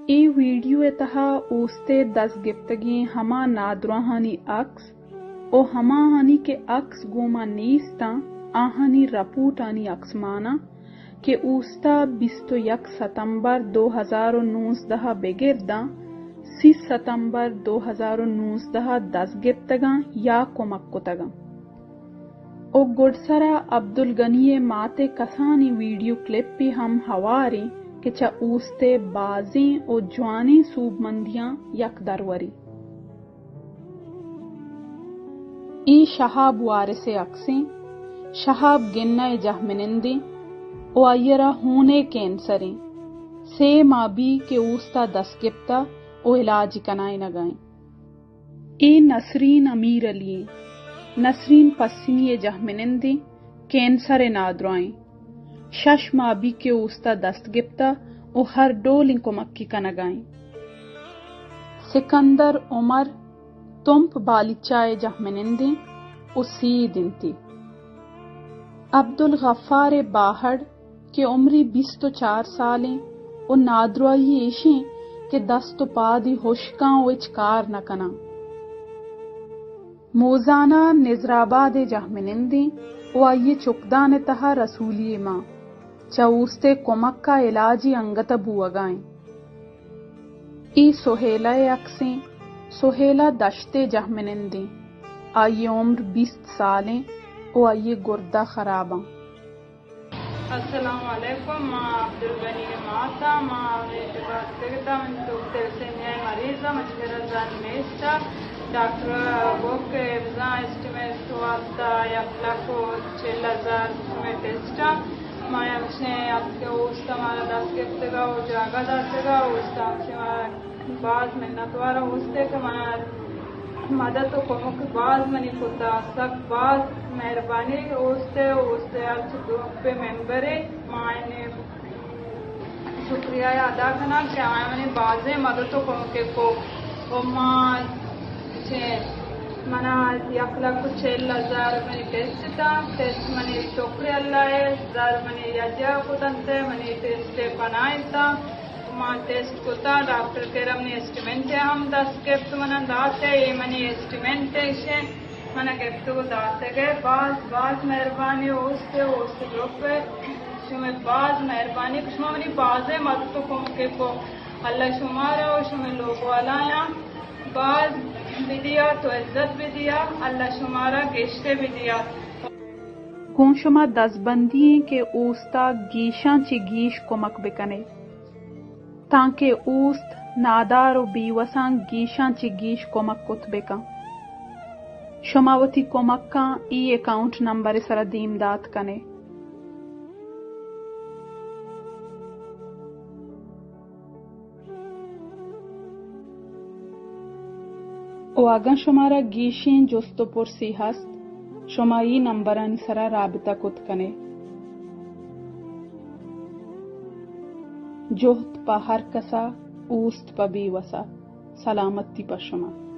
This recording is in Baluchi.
اے ویڈیو ءِ تہا اوست ءِ دست گپتگیں ہما نادراہانی عکس و ہماہانی کہ عکس گوں ما نیستاں، آہانی رپورٹانی عکس ماناں کہ اوست ءَ بیست و یک ستمبر دو ہزار و نوزدہ ءَ بگر داں سی ستمبر دو ہزار و نوزدہ ءَ دست گپتگاں یا کمک کتگاں۔ و گڈسرا عبدالغنی ءِ مات ءِ کسانیں ویڈیو کلپے ہم ہواریں کہ چہ اوست ءِ بازیں و جوانیں سوبمندیاں یک درورے۔ اے شہاب وارث ءِ عکسیں۔ شہاب گنہ ءِ جہمنندیں و آئی ءَ را ہون ءِ کینسریں۔ سے ماہ بی کہ اوست ءَ دست گپتہ و علاج کنائینگائیں۔ اے نسرین امیر علی ایں۔ نسرین پسنی ءِ جہمنندیں، کینسر ءِ نادراہیں۔ شش ماہ بی کہ اوست ءَ دست گپتہ و ہر ڈولیں کمکے کنگائیں۔ سکندر عمر تمپ بالیچہ ءِ جہمنندیں و سید انتی۔ عبدالغفار ءِ باہڑ کہ عمری بیست و چار سالیں و نادراہی ایشیں کہ دست و پادی ہشکاں و ہچ کار نہ کناں۔ موزانہ نظرآباد ءِ جہمنندیں و آئی ءِ چکدان ءِ تہا رسولی ءِ ماں چہ اوست ءِ کمک ءَ علاجی انگت ءَ بوہگا ایں۔ اے سہیلہ ءِ عکسیں۔ سہیلہ دشت ءِ جہمنندیں۔ آئی ءِ عمر بیست سالیں و آئی ءِ گردہ خراباں۔ السلام علیکم، ما عبدالغنی ءِ مات آں، ما ہمے جگہ اتکگ اتاں، من تو تھیلیسیمیا ءِ مریض آں، مجبر ءَ زر نیست ءَ۔ ڈاکٹر ءَ گوشت کہ بزاں اسٹیمیٹ واسطہ یک لکھ و چل ہزار شمئے ٹیسٹ ءَ۔ ما ہمشیں اتکیں اوست ءَ مارا دست گپتگ ءَ و جاگہ داتگ ءَ، اوست ءَ ہمشیں مارا باز منتوار آں اوست ءِ کہ منا مدد و کمک باز منی کتا، سک باز مہربانی اوست ءِ، اوست ءِ ہرچ گروپ ءِ ممبر ءِ ما آیانی شکریہ ءَ ادا کناں کہ آیاں منی بازیں مدد و کمک کو۔ و ما چہ منا یک لکھ و چل ہزار منی ٹیسٹ تا، ٹیسٹ منی شکر اللہ ءِ، زر منی یجا کتنت، منی ٹیسٹ ءِ پناہ تا۔ ما ٹیسٹ کتا، ڈاکٹر کرم نی اسٹیمیٹ ءِ ہم دست گپت، منا دات ءَ، اے منی اسٹیمیٹ ءَ، ایشیں منا گپت و داتگ ءَ۔ باز باز مہربانی اوست ءِ، اوست گروپ ءِ، شمئے باز مہربانی کہ شما منی بازیں مدد و کمک کو۔ اللہ شمارا و شمئے لوگ والایاں باز بدیات و عزت بدیات، اللہ شمارا گیشتر بدیات۔ گوں شما دزبندی ایں کہ اوست ءَ گیشاں چہ گیش کمک بکن ئے، تانکہ اوست نادار و بیوساں گیشاں چہ گیش کمک کت بکن۔ شما وتی کمکاں اے اکاؤنٹ نمبر ءِ سرا دیم دات کن ئے۔ و اگاں شمارا گیشیں جست و پرسے ہست، شما اے نمبرانی سرا رابطہ کت کن ئے۔ جہد پہ ہر کسا، اوست پہ بیوسا۔ سلامتی پہ شما۔